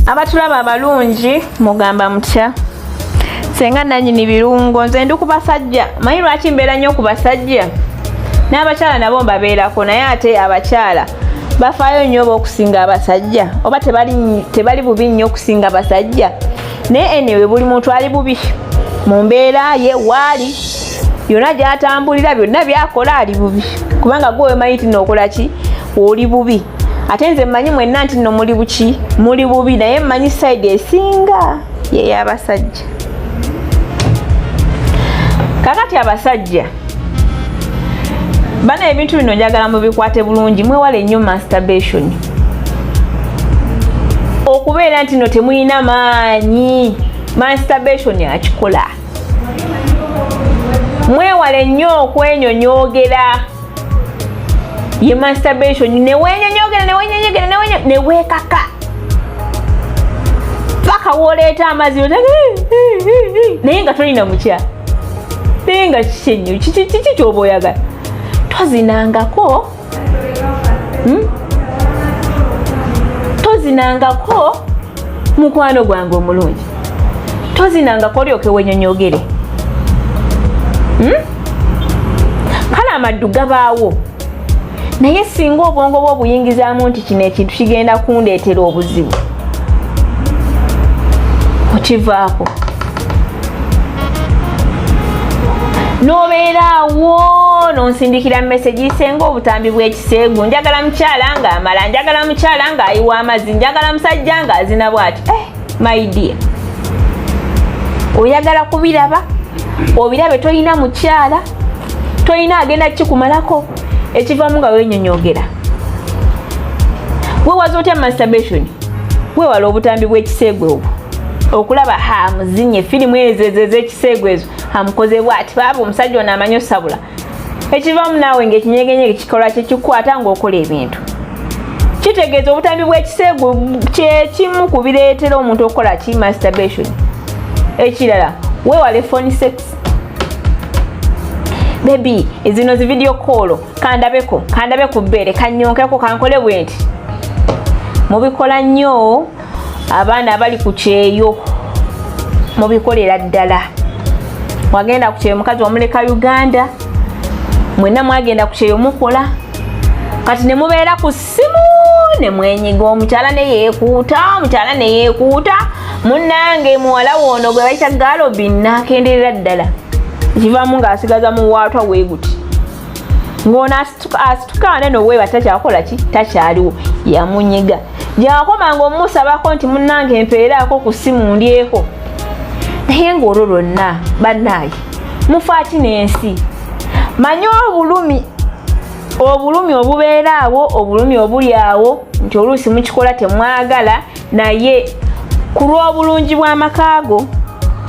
Abatulaba abalungi, mugamba mutya? Senga nanyini birungo, nze ndi ku basajja. Manyi lwaki mbeera nnyo ku basajja? N'abakyala nabo mbabeerako, naye ate abakyala bafaayo nnyo oba okusinga abasajja, oba tebali bubi nnyo okusinga abasajja. Naye anyway, buli muntu ali bubi mu mbeera ye, waali yonna gyatambulira, byonna byakola ali bubi, kubanga gwe wemanyi nti nookola ki, oli bubi. Ate nze mmanyi mwenna nti nno muli buki, muli bubi, naye mmanyi side esinga yey'abasajja. Kakati abasajja bana, ebintu bino njagala mubikwate bulungi. Mwewale nnyo masturbation, okubeera nti no temulina maanyi. Masturbation akikola. Mwewale nnyo okwenyonyogera, ye masturbation. Newenyonyogera, newenyonyogera, neweekaka paka woleeta amazzi, naye nga tolina mukya, naye nga kiki ennyo, kiki kyoba oyagala? Tozinangako, Tozinangako, mukwano gwange omulungi, tozinangako olyoke wenyonyogere, Kale amaddu gabaawo, naye singa obwongo bwo obuyingizaamu nti kino ekintu kigenda kundeetera obuzibu, okivaako n'obeera awo n'onsindikira mesegi: "Senga, obutambi bw'ekiseegu, njagala mukyala ng'amala, njagala mukyala ng'ayiwa amazzi, njagala musajja ng'azina bw'ati." My dear, oyagala kubiraba obirabe. Tolina mukyala, tolina agenda kikumalako. Ekivamu nga wenyonyogera. Wewaza otya masturbation? Wewala obutambi bw'ekiseegu obwo, okulaba ha muzinye firimu ezo ezo ez'ekiseegu ezo, amukoze bwati, baaba omusajja ono amanyi osabula. Ekivamu naawe ngaekinyegenyege kikola kyekikwata ngaokola ebintu. Kitegeeza obutambi bw'ekiseegu kyekimu ku bireetera omuntu okukola ki? Masturbation. Ekirala, weewale phone sex. "Baby, zino zi video call, kandabeko, kandabe ku bbeere, kanyonkeko, kankole bwe nti." Mubikola nnyo abaana abali ku kyeyo, mubikolera ddala. Wagenda ku kyeyo, mukazi wamuleka Uganda, mwenna mwagenda ku kyeyo, mukola kati ne mubeera ku ssimu ne mwenyiga, omukyala ne yeekuuta, omukyala ne yeekuuta. Munnange, muwala woono gwe bayita galobin n'akenderera ddala. Ekivaamu ng'asigaza muwaatwa weeguti, ng'ono asituka neno weeba takyakola ki, takyaliwo, yamunyiga. Gyakomanga omumusabako nti, "Munnange, mpeeraako ku ssimu ndyeko." Naye ng'olwo lwonna, bannaaye, mufaaki n'ensi. Manyi obulumi, obulumi obubeera awo, obulumi obuli awo, nti oluusi mukikola temwagala, naye ku lw'obulungi bw'amaka go,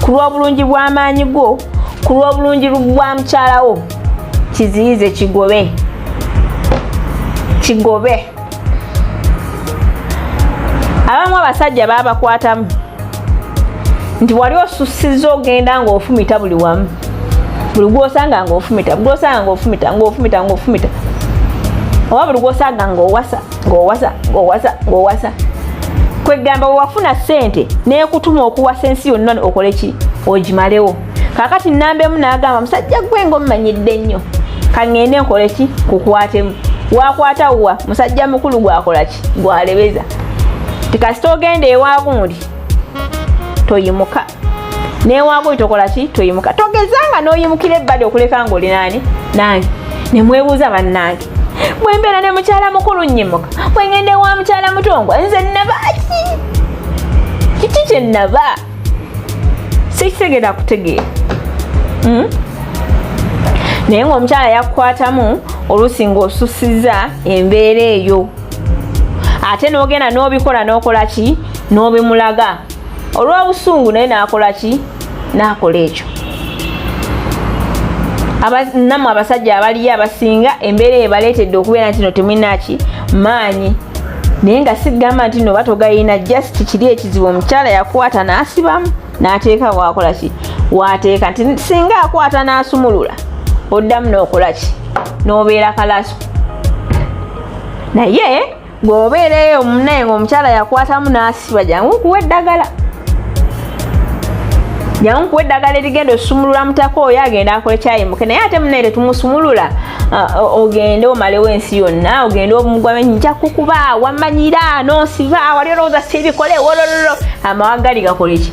ku lw'obulungi bw'amaanyi go, ku lw'obulungi bwa mukyalawo, kiziyize, kigobe, kigobe. Abamu abasajja babakwatamu nti wali osusiza, ogenda ng'ofumita buli wamu, buli gwosanga ng'ofumita, buli gwosanga ng'ofumita, ng'ofumita, ng'ofumita, oba buli gwosanga ng'owasa, ng'owasa, ng'owasa, ng'owasa. Kwegamba wewafuna ssente nekutuma okuwasa ensi yonna, okole ki? Ogimalewo. Kakati nambemu n'agamba, "Musajja gwe ngaomumanyidde nnyo, kaŋŋende nkole ki? Kukwatemu." Wakwata wa musajja mukulu gwakola ki? Gwalebeza tikasita ogenda ewagundi toyimuka, newagundi tokola ki? Toyimuka. Togezanga n'oyimukira ebbali okuleka ngaoli nani nange. Nemwebuuza, "Bannange, bwembeera ne mukyala mukulu nnyimuka, bwengenda ewa mukyala mutongwa nze nabaki? Kiki kyenaba sikitegera kutegeera?" Naye ngaomukyala yakukwatamu oluusi ng'osusiza embeera eyo, ate n'ogenda n'obikola, n'okola ki? N'obimulaga olw'obusungu, naye n'akola ki? N'akola ekyo. Nammwe abasajja abaliyo abasinga, embeera eyo baleetedde okubeera nti no temulina ki maanyi, naye nga sigamba nti no batogayina. Just kiri ekizibu, omukyala yakwata n'asibamu n'ateeka wakola ki? Wateeka nti singa akwata n'asumulula, oddamu n'okola ki? N'obeera kalaso. Naye Gweobeera eyo munaye nga omukyala yakwatamu n'asiba, jangu nkuwa eddagala, jangu nkuwa eddagala erigenda osumulula mutaka oyo agenda akole kyayimuke. Naye ate munaye tetumusumulula, ogende omalewo ensi yonna, ogende omugwame, nja kukuba, wamanyira nonsiba, wali olowooza sibikole, wolololo, amawagali gakoleki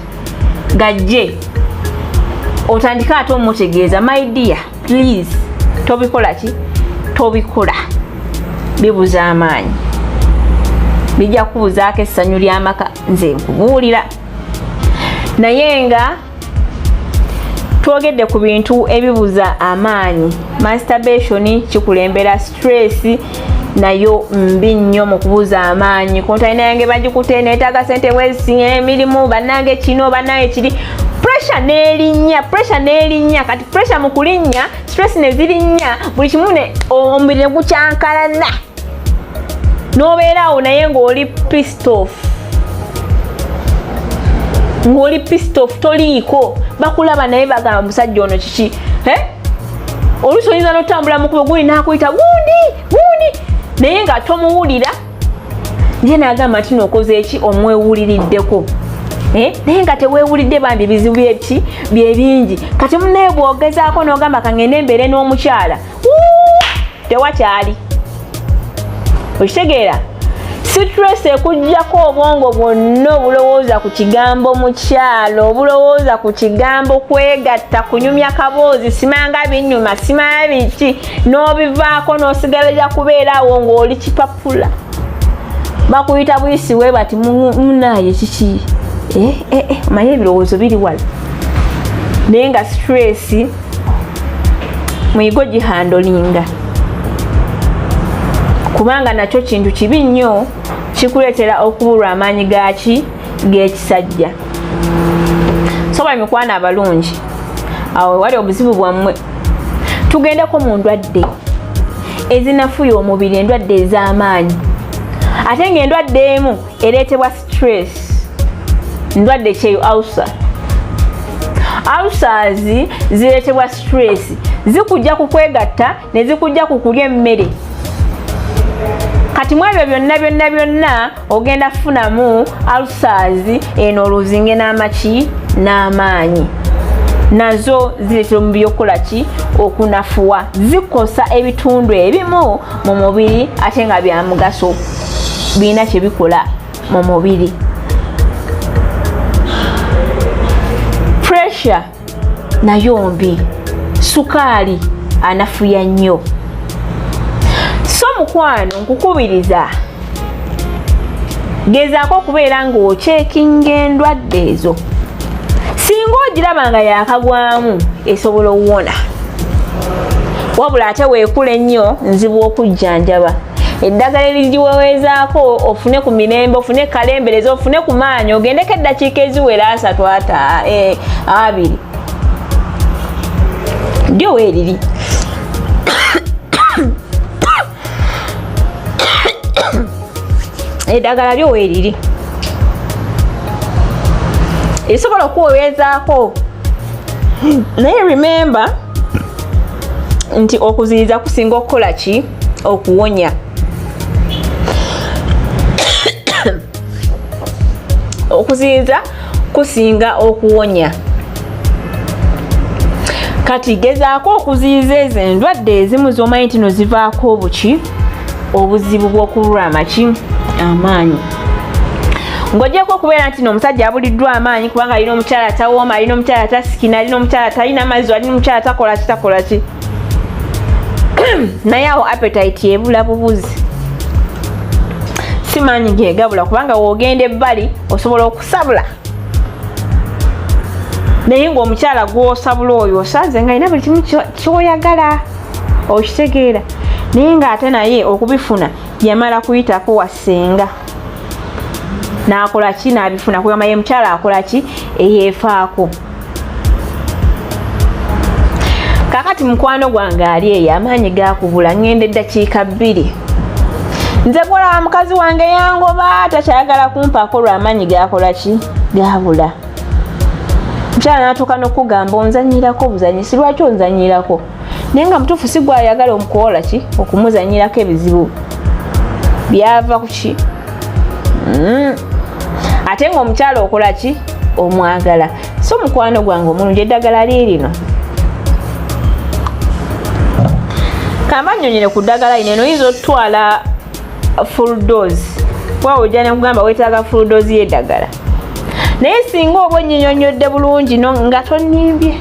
gajje, otandike ate omutegeeza, my dear, please tobikola ki, tobikola, bibuza amaanyi, bijja kubuzaako essanyu ly'amaka, nze nkubuulira. Naye nga twogedde ku bintu ebibuza amaanyi, masturbation kikulembera, stress nayo mbi nnyo mu kubuza amaanyi. Kontalina yange bagikute, neetaaga sente bwezi, emirimu bannange, kino bannange kiri, pressure n'erinnya, pressure n'erinnya. Kati pressure mu kulinnya, stress ne zirinnya, buli kimu ne omubiri ne gukyankalana, n'obeeraawo naye ng'oli pissed off, ng'oli pissed off, toliiko bakulaba naye bagamba musajja ono kiki, eh? Oluusi oyinza n'otambula mukubo guli n'akuyita gundi gundi, naye nga tomuwulira, ye n'agamba nti nookoze eki, omwewuliriddeko, eh? Naye nga teweewulidde bambi, bizibu byeki byebingi. Kati munaye bw'ogezaako n'ogamba kangende embeere n'omukyala, tewakyali, okitegeera? Stress ekugjako obwongo bwonna obulowooza ku kigambo mukyalo, obulowooza ku kigambo kwegatta, kunyumya kaboozi, simanga binyuma, simanga biki, n'obivaako n'osigalaja kubeeraawo ng'oli kipapula, bakuyita buyisiwe bati munaye kiki, eh, eh, eh, omanye ebirowoozo biri wala. Naye nga stress muyigo gihandlinga, kubanga nakyo kintu kibi nnyo, kikuleetera okubulwa amaanyi gaki g'ekisajja. So bwe mikwano abalungi, awo wali obuzibu bwammwe. Tugendeko mu ndwadde ezinafuya omubiri, endwadde ez'amaanyi, ate ng'endwadde emu ereetebwa stress. Ndwadde kyeyo ulcer. Ulcers zireetebwa stress, zikujja ku kwegatta ne zikujja ku kulya emmere. Kati mu ebyo byonna byonna byonna ogenda kufunamu ulcers eno, oluzinge n'amaki n'amaanyi, nazo zireetera omubiri okukola ki, okunafuwa. Zikosa ebitundu ebimu mu mubiri ate nga bya mugaso, birina kye bikola mu mubiri. Pressure nayo mbi, sukaali anafuya nnyo. So mukwano, nkukubiriza gezaako okubeera ng'ocheckinga endwadde ezo. Singa ogiraba nga yakagwamu, esobola owona, wabula ate weekula ennyo, nzibu okujjanjaba. Eddagala erigiweweezaako ofune ku mirembe, ofune kalembereza, ofune ku maanyi, ogendeko eddakiika eziwera 30 ata 20, ddyo weeriri. Eddagala lyo weeriri esobola okuweweezaako, naye remember nti okuziyiza kusinga okukola ki, okuwonya. Okuziyiza kusinga okuwonya. Kati gezaako okuziyiza ezo endwadde ezimu z'omanyi nti no zivaako obuki, obuzibu bw'okubulwa amaki, amaanyi. Ng'ogyeko okubeera nti n'omusajja abuliddwa amaanyi kubanga alina omukyala tawooma, alina omukyala tasikina, alina omukyala talina mazzi, alina omukyala takola ki, takola ki, naye awo appetite ebula bubuzi, si maanyi gegabula, kubanga w'ogenda ebbali osobola okusabula, naye ng'omukyala gw'osabula oyo osanze nga alina buli kimu kyoyagala, okitegeera? Naye ng'ate naye okubifuna yamala kuyitako wasenga n'akola ki, n'abifuna, kugamba ye mukyala akola ki, eyeefaako. Kakati mukwano gwange ali eyo amaanyi gakubula, ŋŋenda eddakiika 2, nze gwolaba mukazi wange yangoba, takyayagala kumpaako lw'amaanyi gakola ki, gabula. Mukyala n'atuuka n'okugamba onzanyirako obuzanyi, si lwaki onzanyirako, naye nga mutuufu si gwayagala omukuwola ki, okumuzanyirako ebizibu. Byava ku ki? Ate ng'omukyala okola ki? Omwagala. So mukwano gwange omulungi, eddagala liirino. Kamba nnyonyere ku ddagala lino. Eno oyinza otutwala full dose, kuba ojja nekugamba weetaaga full dose y'eddagala, naye singa oba onnyinyonnyodde bulungi nga tonnimbye,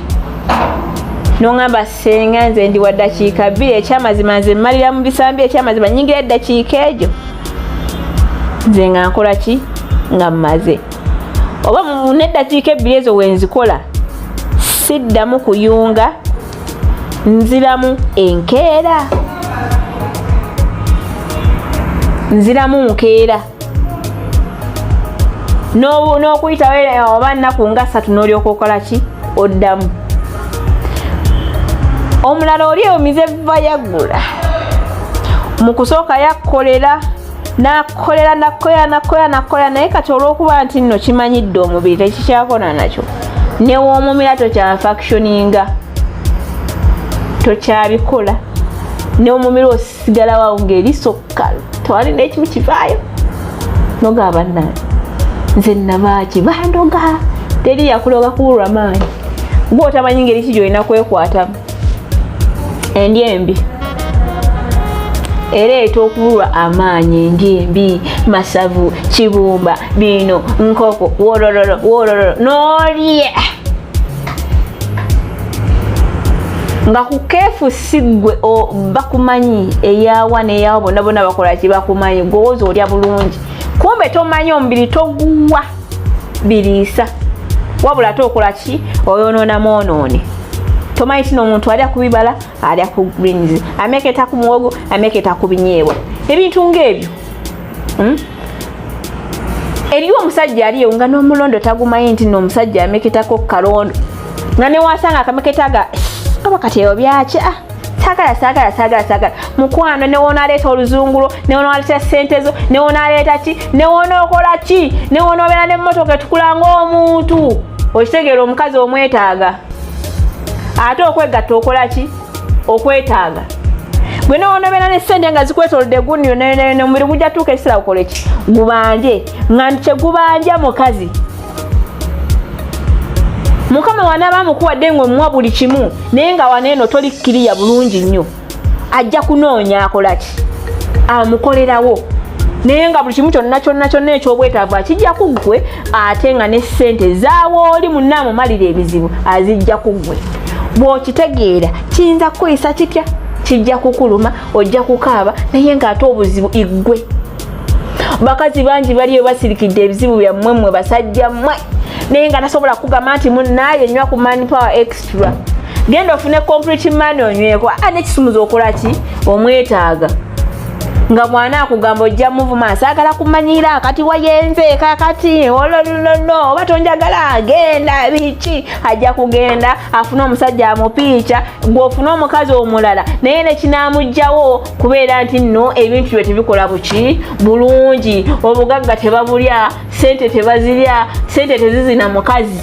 noŋamba, "Senga, nze ndi wa ddakiika 2, ekyamazima nze mmalira mu bisambi, ekyamazima nyingira eddakiika egyo nze nga nkola ki, nga mmaze, oba n'eddakiika 2 ezo wenzikola siddamu kuyunga, nziramu enkeera, nziramu nkeera," n'okuyitawo oba nnaku nga 3 n'olyoka okola ki, oddamu. Omulala oli omize Viagra, mu kusooka yakkolera, nakolera, nakolera, nakolera, nakolera, naye kati olw'okuba nti nno kimanyidde omubiri tekikyakola nakyo, newoomumira tokyafunctioninga, tokyabikola, neomumira osigalawo ngaeriso kkalu, tewali nekimu kivaayo. Nogamba, "Bannange, nze nabaaki? Bandoga." Teri yakuloga kubulwa maanyi, gwe otamanyi ngeri ki gyolina kwekwatamu. Endi embi ereeta okubulwa amaanyi. Endi embi, masavu, kibumba, bino nkoko, wolololo wolololo, n'olya nga ku keefu. Si ggwe bakumanyi, eyawa neyawa, bonna bonna bakola ki, bakumanyi. Gwewoza olya bulungi, kumbe tomanyi omubiri toguwa biriisa, wabula ate okola ki, oyonoona mwonoone. Tomanyi tino omuntu alya ku bibala, alya ku greens, ameketa ku muwogo, ameketa ku binyeebwa, ebintu ngaebyo. Eriyo omusajja aliyo nga n'omulondo tagumanyi nti noomusajja ameketako kalondo, nga newasanga akameketa ga oba kati ebyo byaki? Ah, saagala, saagala, saagala, saagala. Mukwano, newonaaleeta oluzungulo, newonaaleeta sente zo, newonaaleeta ki, newonookola ki, newonoobeera n'emmotoka etukula ng'omuntu, okitegeera omukazi omwetaaga. Ate okwegatta okola ki, okwetaaga. Gwe newonobeera ne sente nga zikwetolodde gundi yonna, omubiri gujja tuuka ekiseera gukole ki, gubanje, nga kyegubanja mukazi. Mukama wanaaba amukuwadde nga omuwa buli kimu, naye nga waneeno toli kkiriya bulungi nnyo, ajja kunoonya akola ki, amukolerawo, naye nga buli kimu kyonna kyonna kyonna ekyobwetaavu akijja ku ggwe, ate nga ne ssente zaawooli munna amumalira ebizibu azijja ku ggwe. Bw'okitegeera kiyinza kukuyisa kitya? Kijja kukuluma, ojja kukaaba, naye ng'ate obuzibu iggwe. Bakazi bangi baliyo basirikidde ebizibu byammwe mmwe basajja mmwe, naye nga tasobola kugamba nti, "Munaaye, nywa ku Man Power Extra, genda ofune Complete Man onyweko." A nekisumuza okola ki, omwetaaga. Nga mwana akugamba ojja muvuma, "Saagala kumanyira, kati wayenze kakati olololo, oba tonjagala genda." Biki, ajja kugenda afune omusajja amupiica, gweofune omukazi omulala, naye nekinamugjawo kubeera nti nno ebintu bye tebikola buki bulungi. Obugagga tebabulya, sente tebazirya, sente tezizina mukazi.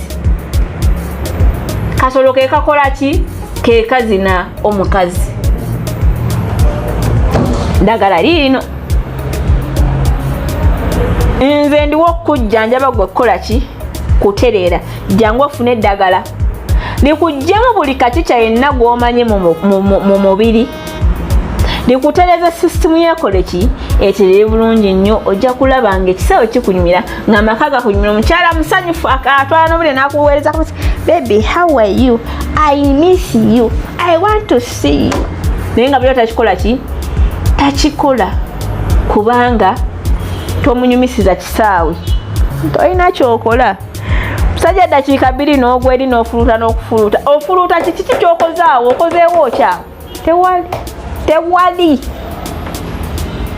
Kasolo kekakola ki, kekazina omukazi. Ddagala liino, nze ndiwo okukujjanjaba gwe kukola ki, kutereera. Jangu ofune eddagala likuggyemu buli kakica yenna gw'omanyi mu mubiri, likutereza sisitimu yekole ki, eterere bulungi nnyo. Ojja kulaba nga ekisawo kikunyumira, ng'amaka gakunyumira, omukyala musanyufu, atwala n'obudde n'akuweereza, "Baby, how are you? I miss you, I want to see you." Naye nga buli takikola ki, takikola, kubanga tomunyumisiza kisaawe, tolina kyokola. Musajja, dakiika 2 n'ogwa eri n'ofuluuta n'okufuluuta. Ofuluuta kiki? Kiki kyokozaawo? Okozeewo okyawo? Tewali, tewali.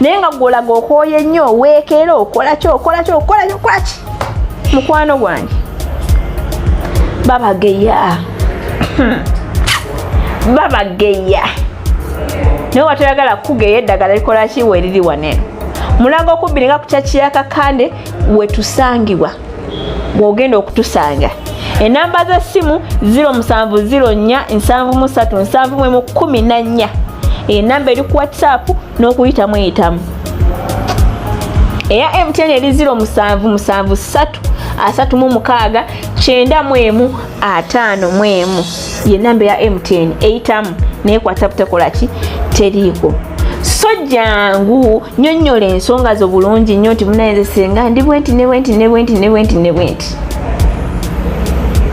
Naye nga gwolaga okooye nnyo, oweekeera, okola ki, okola ki, okola ki, okola ki. Mukwano gwange, babageya, babageya, naye watoyagala kugeya, eddagala likola ki, weriri waneeno Mulago okubbiri nga ku kyakiyakakande wetusangibwa. Bw'ogenda okutusanga, enamba z'essimu 0704 73 71 14. Enamba eri ku WhatsApp n'okuyitamu eyitamu. Eya MTN eri 0773 36 91 51, ye namba ya MTN eyitamu, naye kwata butekola ki, teriiko. So jangu nyonnyola ensonga zo bulungi nnyo nti munayenze senga ndi bwenti ne bwenti ne bwenti ne bwenti ne bwenti,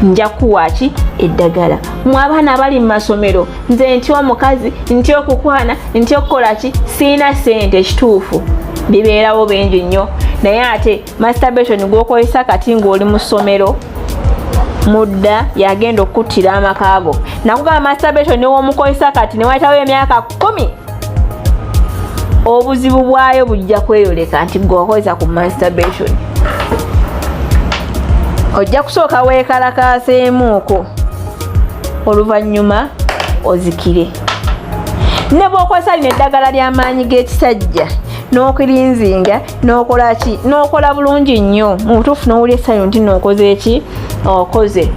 nja kuwa ki eddagala. Mwe abaana abali mu masomero, nze nti omukazi, nti okukwana, nti okukola ki, siina sente. Ekituufu bibeerawo bingi nnyo, naye ate masturbation gwokozesa kati ng'oli mu ssomero mudda yagenda okukuttira amaka go. Nakugamba masturbation newomukozesa kati newayitawo emyaka 10, obuzibu bwayo bujja kweyoleka nti gwe wakozesa ku masturbation. Ojja kusooka weekalakaaseemuuko, oluvannyuma ozikire. Ne bw'okozesa lino eddagala ly'amaanyi g'ekisajja n'okirinzinga n'okola ki, n'okola bulungi nnyo mu butuufu, n'owulira essanyu nti nookoze eki, okoze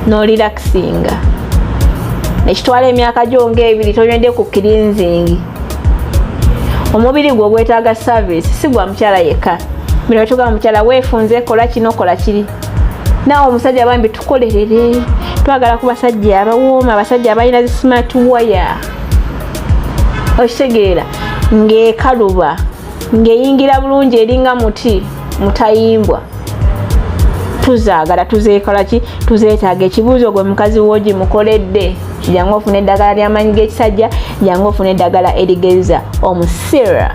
n'orelaxinga, ekitwala emyaka gyo ngaebiri tonywedde ku cleansing. Omubiri gwo gwetaaga service, si gwa mukyala yekka. Bino tugamba mukyala weefunze, kola kino, kola kiri. Naawe omusajja bambi tukolerere, twagala ku basajja abawooma, abasajja abalina zi smart wire, okitegeera, ng'ekaluba, ng'eyingira bulungi, eringa muti mutayimbwa. Tuzaagala, tuzeekola ki, tuzeetaaga. Ekibuuzo, gwe mukazi woogi mukoledde? Jangu ofuna eddagala ly'amaanyi g'ekisajja, jangu ofuna eddagala erigeza omusira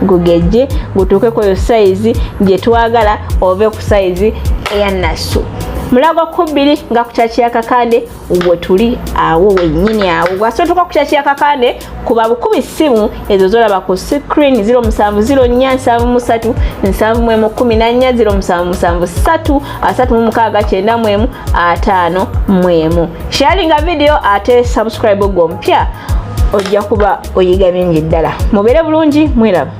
gugejje gutuuke kweyo sayizi gye twagala, ove ku sayizi eya nasu. Mulago ku 2 nga ku kyaki ya Kakande we tuli, awo wennyini awo gwasootuka ku kyaki ya Kakande. Kuba bukubi simu ezo zolaba ku screen, 0704 73 71 14, 0773 36 91 51. Sharinga video ate subscribe gwe omupya, ojja kuba oyiga bingi ddala. Mubeere bulungi, mweraba.